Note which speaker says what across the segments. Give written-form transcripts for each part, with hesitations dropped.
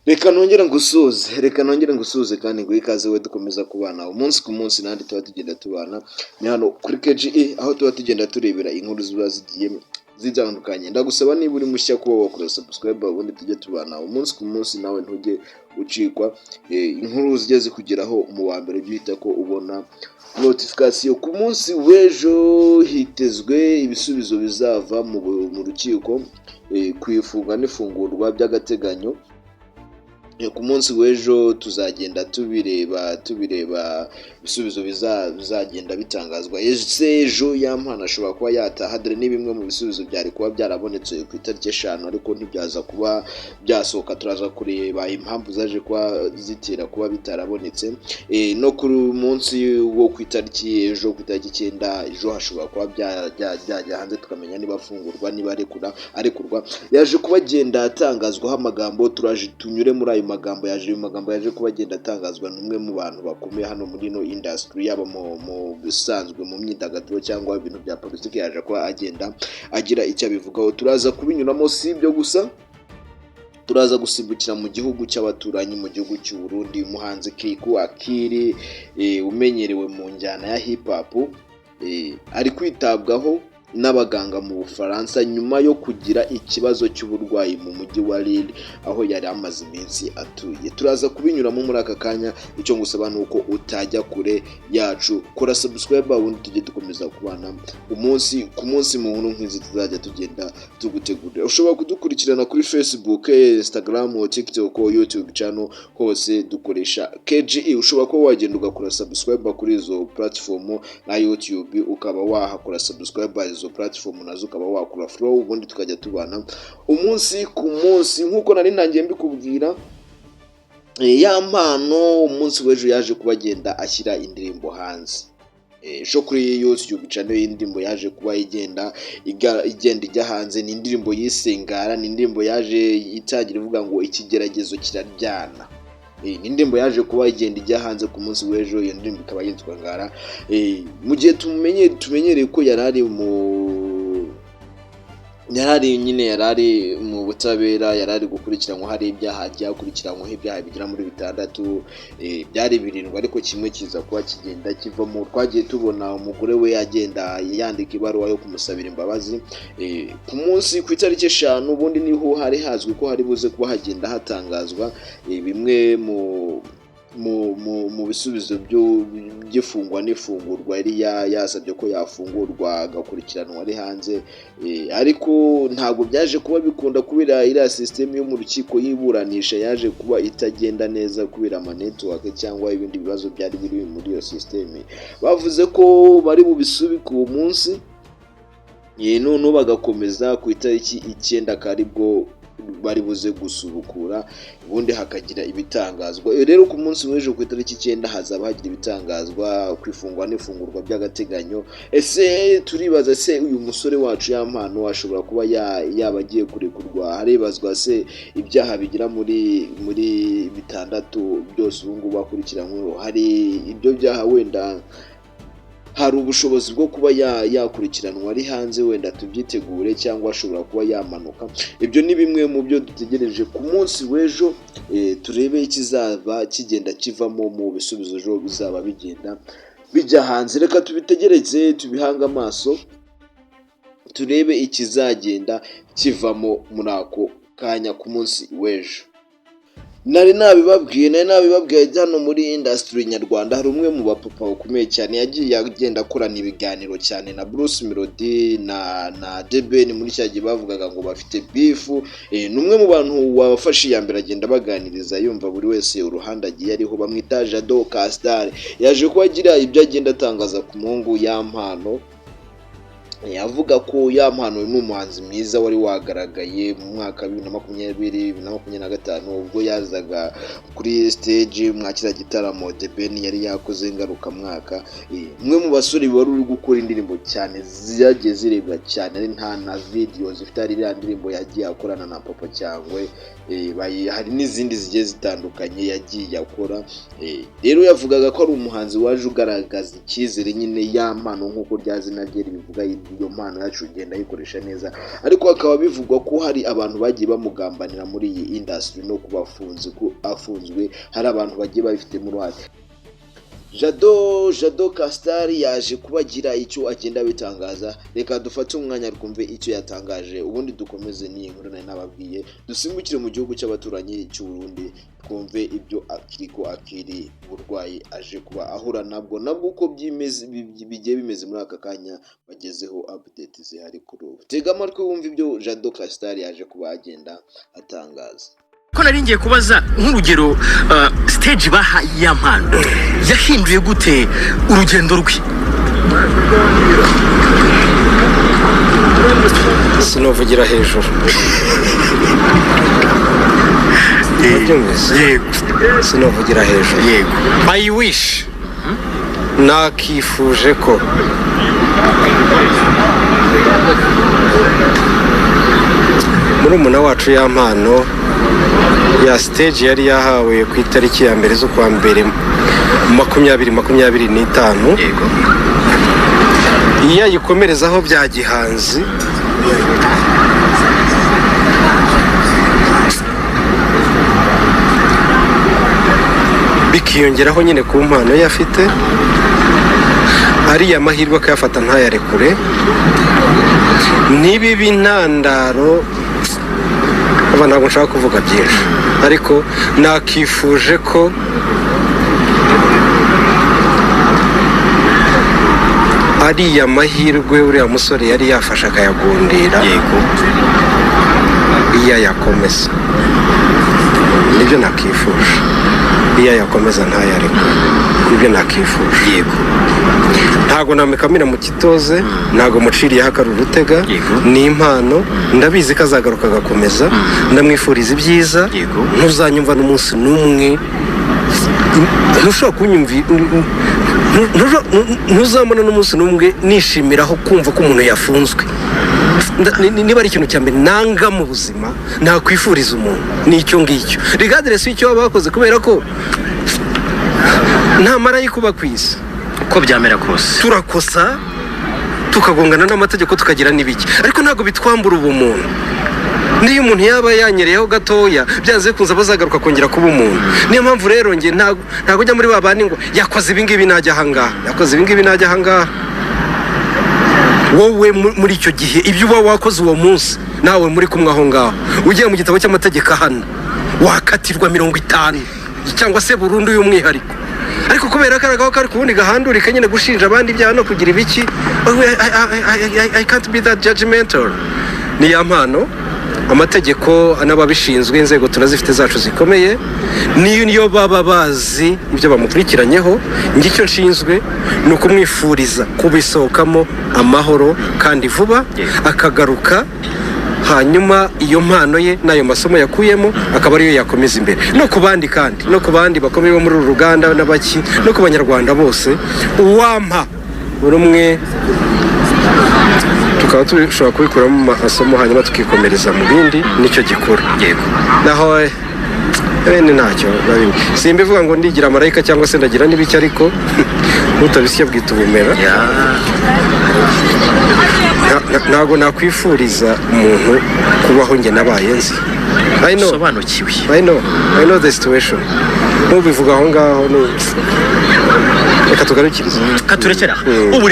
Speaker 1: Reka nongere ngusuhuze, reka nongere ngusuhuze kandi nguhe ikaze we dukomeza kubana umunsi ku munsi. N'ahandi tuba tugenda tubana ni hano kuri KGE, aho tuba tugenda turebera inkuru ziba zigiye zitandukanye. Ndagusaba niba uri mushya kuba wakora subscribe, ubundi tujye tubana umunsi ku munsi, nawe ntujye ucikwa inkuru zijye zikugeraho mu wa mbere, ujye uhita ko ubona notification. Ku munsi w'ejo hitezwe ibisubizo bizava mu rukiko ku ifunga n'ifungurwa by'agateganyo. Ku munsi w'ejo tuzagenda tubireba ibisubizo bizagenda bitangazwa. Ese ejo Yampano ashobora kuba yataha? Dore ni bimwe mu bisubizo byari kuba byarabonetse ku itariki 5, ariko ntibyaza kuba byasohoka. Turaza kureba impamvu zaje kuba zitera kuba bitarabonetse. No kuri munsi wo ku itariki ejo, ku itariki 9, ejo hashobora kuba byajya hanze, tukamenya niba afungurwa, niba arekurwa. Yaje kuba agenda atangazwaho amagambo, turaje tunyure muri ayo magambo. Ayo magambo yaje kuba agenda atangazwa n'umwe mu bantu bakomeye hano muri ino industry, yaba mu bisanzwe mu myidagaduro cyangwa ibintu bya politiki. Yaje kuba agenda agira icyo abivugaho, turaza kubinyuramo. Si ibyo gusa, turaza gusimbukira mu gihugu cy'abaturanyi, mu gihugu cy'u Burundi. Umuhanzi Kirikou Akili, umenyerewe mu njyana ya hip hop, ari kwitabwaho n'abaganga mu Bufaransa nyuma yo kugira ikibazo cy'uburwayi mu mujyi wa Lille, aho yari amaze iminsi atuye. Turaza kubinyuramo muri aka kanya. Icyo ngusaba ni uko utajya kure yacu, kora subscribe, ubundi tujye dukomeza kubana umunsi ku munsi mu nkuru nk'izi tuzajya tugenda tugutegurira. Ushobora kudukurikirana kuri Facebook, Instagram, TikTok, YouTube channel, hose dukoresha KGE. Ushobora kuba wagenda ugakora subscribe kuri izo platform na YouTube, ukaba wahakora subscribe, izo platform nazo ukaba wakora follow, ubundi tukajya tubana umunsi ku munsi. Nk'uko nari ntangiye mbikubwira, Yampano umunsi w'ejo yaje kuba agenda ashyira indirimbo hanze ejo kuri YouTube channel. Y'indirimbo yaje kuba igenda ijya hanze ni indirimbo yise Ngara. Ni indirimbo yaje itangira ivuga ngo "Ikigeragezo kiraryana". Ni indirimbo yaje kuba igenda ijya hanze ku munsi w'ejo, iyo ndirimbo ikaba yitwa Ngara. Mu gihe tumenyereye ko yari ari nyine yari ari mu butabera, yari ari gukurikiranwa, hari ibyaha byakurikiranyweho, ibyaha bigera muri bitandatu, byari birindwi ariko kimwe kiza kuba kigenda kivamo. Twagiye tubona umugore we agenda yandika ibaruwa yo kumusabira imbabazi. Ku munsi ku itariki 5 ubundi niho hari hazwi ko hari buze kuba hagenda hatangazwa bimwe mu bisubizo by'ifungwa n'ifungurwa. Yari yasabye ko yafungurwa agakurikiranwa ari hanze, ariko ntabwo byaje kuba bikunda kubera iriya sisitemu yo mu rukiko y'iburanisha yaje kuba itagenda neza kubera ama network cyangwa ibindi bibazo byari biri muri iyo sisiteme. Bavuze ko bari bubisubike uwo munsi, noneho bagakomeza ku itariki 9, akaba aribwo bari buze gusubukura, ubundi hakagira ibitangazwa. Rero ku munsi w'ejo ku itariki 9 hazaba hagira ibitangazwa ku ifungwa n'ifungurwa by'agateganyo. Ese turibaza, se uyu musore wacu Yampano ashobora kuba yaba agiye kurekurwa? Haribazwa se ibyaha bigera muri bitandatu byose ubu ngubu akurikiranyweho, hari ibyo byaha wenda hari ubushobozi bwo kuba yakurikiranwa ari hanze, wenda tubyitegure, cyangwa ashobora kuba yamanuka? Ibyo ni bimwe mu byo dutegereje ku munsi w'ejo, turebe ikizaba kigenda kivamo mu bisubizo ejo bizaba bigenda bijya hanze. Reka tubitegereze, tubihange amaso, turebe ikizagenda kivamo muri ako kanya ku munsi w'ejo. Nari nabibabwiye, hano muri industry nyarwanda hari umwe mu bapapa bakomeye cyane yagiye agenda akorana ibiganiro cyane na Bruce Melody na The Ben muri cya gihe bavugaga ngo bafite beef. Ni umwe mu bantu wafashe iya mbere agenda baganiriza, yumva buri wese uruhande agiye ariho. Bamwita Jado Castar. Yaje kuba agira ibyo agenda atangaza ku muhungu Yampano, avuga ko Yampano ni umuhanzi mwiza wari wagaragaye mu mwaka wa 2020, 2025, ubwo yazaga kuri stage mwa kiriya gitaramo The Ben yari yakoze ngarukamwaka. Umwe mu basore wari uri gukora indirimbo cyane zagiye zirebwa cyane, ari nta na video zifite. Hari iriya ndirimbo yagiye akorana na Papa Cyangwe, hari n'izindi zigiye zitandukanye yagiye akora. Rero yavugaga ko ari umuhanzi waje ugaragaza icyizere nyine, Yampano nk'uko rya zina rye ribivuga. Iyo mpano yacu igenda ayikoresha neza, ariko hakaba bivugwa ko hari abantu bagiye bamugambanira muri iyi industry, no kuba afunze, ko afunzwe hari abantu bagiye babifitemo uruhare. Jado Castar yaje kubagira icyo agenda abitangaza. Reka dufate umwanya twumve icyo yatangaje, ubundi dukomeze n'iyi nkuru nari nababwiye, dusimbukire mu gihugu cy'abaturanyi cy'u Burundi, twumve ibyo Kirikou Akili, uburwayi aje kuba ahura nabwo uko byimeze, bigiye bimeze muri aka kanya, bagezeho update zihari kuri ubu. Tega amatwi wumve ibyo Jado Castar yaje kuba agenda atangaza.
Speaker 2: Ko nari ngiye kubaza nk'urugero, stage baha Yampano yahinduye gute urugendo rwe?
Speaker 3: Sinovugira hejuru. Wabyumvise?
Speaker 2: Yego.
Speaker 3: Sinovugira hejuru.
Speaker 2: Yego.
Speaker 3: I wish, nakifuje ko murumuna wacu Yampano ya stage yari yahawe ku itariki ya 1 z'ukwa mbere 2025, iyo ayikomerezaho bya gihanzi, bikiyongeraho nyine ku mpano ye afite, ariya mahirwe akayafata ntayarekure, ntibibe intandaro. Aba ntabwo nshaka kuvuga byinshi, ariko nakifuje ko ariya mahirwe uriya musore yari yafashe akayagundira, iyo ayakomeza, nibyo nakifuje, iyo ayakomeza ntayarekure, nibyo nakifuje. Ntabwo namukamira mu kitoze, ntabwo muciriyeho akari urutega. Ni impano, ndabizi ko azagaruka agakomeza. Ndamwifuriza ibyiza. Ntuzanyumva n'umunsi n'umwe, ntushobora kunyumvi, ntuzambona n'umunsi n'umwe nishimiraho kumva ko umuntu yafunzwe. Niba ari ikintu cya mbere nanga mu buzima nakwifuriza umuntu, ni icyo ngicyo, regardless y'icyo baba bakoze, kubera ko nta marayika uba ku isi.
Speaker 2: Uko byamera kose,
Speaker 3: turakosa, tukagongana n'amategeko, tukagira n'ibiki, ariko ntabwo bitwambura ubumuntu. Niyo umuntu yaba yanyereyeho gatoya, byanze bikunze aba azagaruka kongera kuba umuntu. Niyo mpamvu rero njye ntabwo ujya muri ba bandi ngo yakoze ibingibi najya ahangaha, yakoze ibingibi najya ahangaha. Wowe muri icyo gihe ibyo uba wakoze uwo munsi, nawe muri kumwe aho ngaho, ugiye mu gitabo cy'amategeko ahana wakatirwa 50 cyangwa se burundu y'umwihariko. Ariko kubera ko ari kari ku wundi gahandurika nyine, gushinja abandi ibyaha no kugira ibiki, I can't be that judgmental. Ni Yampano, amategeko n'ababishinzwe, inzego turazifite zacu zikomeye, niyo niyo baba bazi ibyo bamukurikiranyeho. Njye icyo nshinzwe ni ukumwifuriza kubisohokamo amahoro kandi vuba, akagaruka, hanyuma iyo mpano ye n'ayo masomo yakuyemo akaba ariyo yakomeza imbere, no ku bandi, kandi no ku bandi bakomeye bo muri uru ruganda n'abaki, no ku Banyarwanda bose. Uwampa buri umwe tukaba dushobora kubikuramo amasomo, hanyuma tukikomereza mu bindi, nicyo gikuru. Naho bene ntacyo babimwe, simbivuga ngo ndigira marayika cyangwa se ndagira n'ibiki, ariko utabisya bwita ubumera. Ntabwo nakwifuriza umuntu kubaho njye nabaye nzi. I know.
Speaker 2: Sobanukiwe.
Speaker 3: I know, I know the situation. Nubivuga aho ngaho reka tugarukirize.
Speaker 2: Katurekera ubu.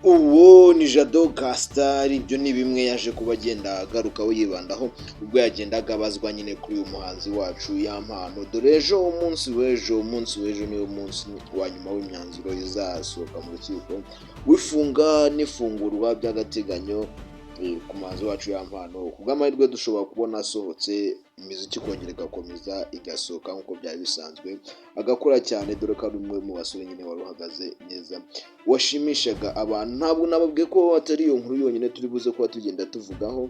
Speaker 1: Uwo ni Jado Castar. Ibyo ni bimwe yaje kuba agenda agarukaho, yibandaho ubwo yagendaga abazwa nyine kuri uyu muhanzi wacu Yampano. Dore ejo, umunsi w'ejo niwo munsi wa nyuma w'imyanzuro izasohoka mu rukiko w'ifunga n'ifungurwa by'agateganyo ku muhanzi wacu Yampano. Ku bw'amahirwe dushobora kubona asohotse, imiziki ikongera igakomeza igasohoka nk'uko byari bisanzwe, agakora cyane, dore ko ari umwe mu basore nyine wari uhagaze neza, washimishaga abantu. Ntabwo nababwiye ko atari iyo nkuru yonyine turi buze kuba tugenda tuvugaho.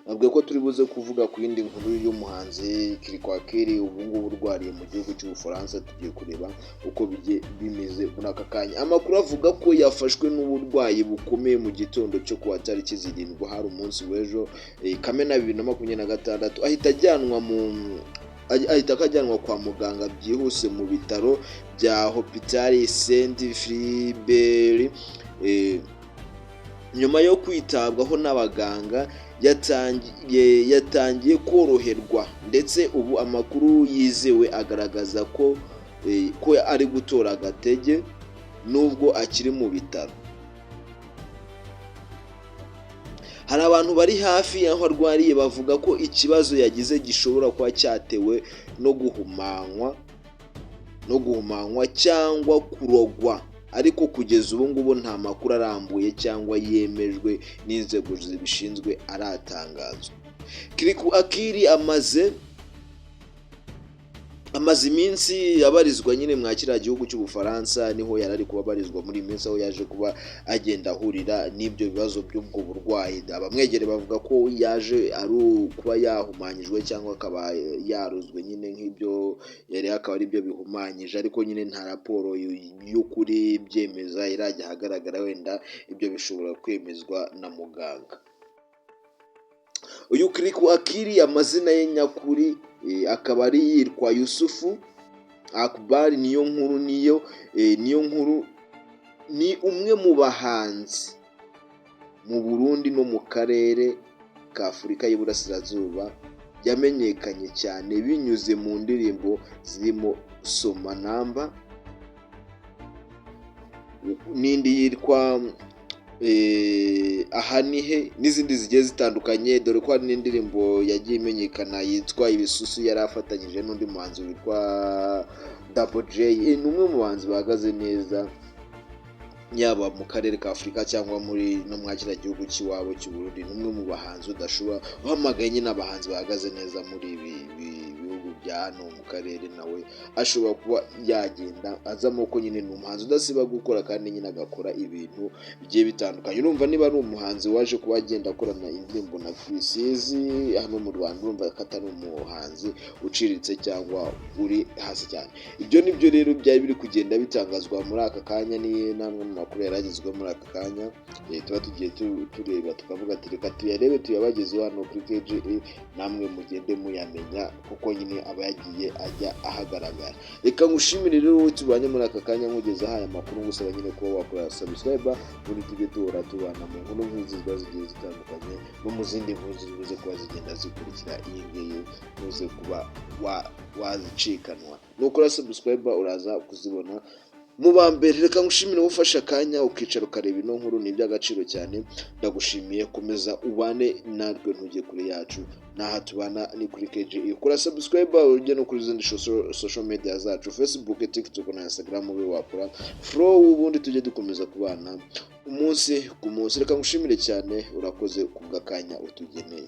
Speaker 1: Nabwiye ko turi buze kuvuga ku yindi nkuru y'umuhanzi Kirikou Akili, ubu ngubu urwariye mu gihugu cy'Ubufaransa. Tugiye kureba uko bigiye bimeze muri aka kanya. Amakuru avuga ko yafashwe n'uburwayi bukomeye mu gitondo cyo kuwa tariki 7, hari umunsi w'ejo, Kamena 2026, ahita akajyanwa kwa muganga byihuse mu bitaro bya Hôpital Saint Philibert. Nyuma yo kwitabwaho n'abaganga, yatangiye koroherwa, ndetse ubu amakuru yizewe agaragaza ko ari gutora agatege nubwo akiri mu bitaro. Hari abantu bari hafi y'aho arwariye bavuga ko ikibazo yagize gishobora kuba cyatewe no guhumanywa cyangwa kurogwa, ariko kugeza ubu ngubu nta makuru arambuye cyangwa yemejwe n'inzego zibishinzwe aratangazwa. Kirikou Akili amaze iminsi abarizwa nyine mwa kiriya gihugu cy'Ubufaransa, niho yari ari kuba abarizwa muri iyi minsi, aho yaje kuba agenda ahurira n'ibyo bibazo by'ubwo burwayi. Abamwegereye bavuga ko yaje ari ukuba yahumanyijwe cyangwa akaba yarozwe nyine, nk'ibyo yari akaba ari byo bihumanyije, ariko nyine nta raporo y'ukuri byemeza irajya ahagaragara. Wenda ibyo bishobora kwemezwa na muganga. Uyu Kirikou Akili, amazina ye nyakuri akaba ari yitwa Yusufu Akbar Niyonkuru. Niyo nkuru ni umwe mu bahanzi mu Burundi no mu karere ka Afurika y'Iburasirazuba yamenyekanye cyane binyuze mu ndirimbo zirimo Soma Namba n'indi yitwa Aha Ni He n'izindi zigiye zitandukanye, dore ko hari n'indirimbo yagiye imenyekana yitwa Ibisusu yari afatanyije n'undi muhanzi witwa Double J. Ni umwe mu bahanzi bahagaze neza, yaba mu karere ka Afurika cyangwa muri no mwa kiriya gihugu cy'iwabo cy'u Burundi. Ni umwe mu bahanzi udashobora uhamagaye nyine, abahanzi bahagaze neza muri ibi bihugu bya hano mu karere, nawe ashobora kuba yagenda azamo, ko nyine ni umuhanzi udasiba gukora kandi nyine agakora ibintu bigiye bitandukanye. Urumva niba ari umuhanzi waje kuba agenda akorana indirimbo na Chriss Eazy hano mu Rwanda, urumva ko atari umuhanzi uciriritse cyangwa uri hasi cyane. Ibyo nibyo rero byari biri kugenda bitangazwa muri aka kanya, ni namwe mu makuru yari agezweho muri aka kanya. Tuba tugiye tureba tukavuga ati reka tuyarebe tuyabagezeho hano kuri KGE, namwe mugende muyamenya, kuko nyine aba yagiye ajya ahagaragara. Reka ngushimire rero wowe tubanye muri aka kanya nkugezaho aya makuru, ngusaba nyine kuba wakora subscribe, ubundi tujye duhora tubana mu nkuru nk'izi ziba zigiye zitandukanye no mu zindi nkuru zibuze kuba zigenda zikurikira iyi ngiyi, ntuze kuba wazicikanwa. Nukora subscribe uraza kuzibona mu ba mbere. Reka ngushimire ufashe akanya ukicara ukareba ino nkuru, ni iby'agaciro cyane. Ndagushimiye, komeza ubane natwe, ntujye kure yacu. N'aha tubana ni kuri KGE. Kora subscribe, ujye no kuri izindi social media zacu, Facebook, TikTok na Instagram, ube wakora follow, ubundi tujye dukomeza kubana umunsi ku munsi. Reka ngushimire cyane, urakoze kubw'akanya utugeneye.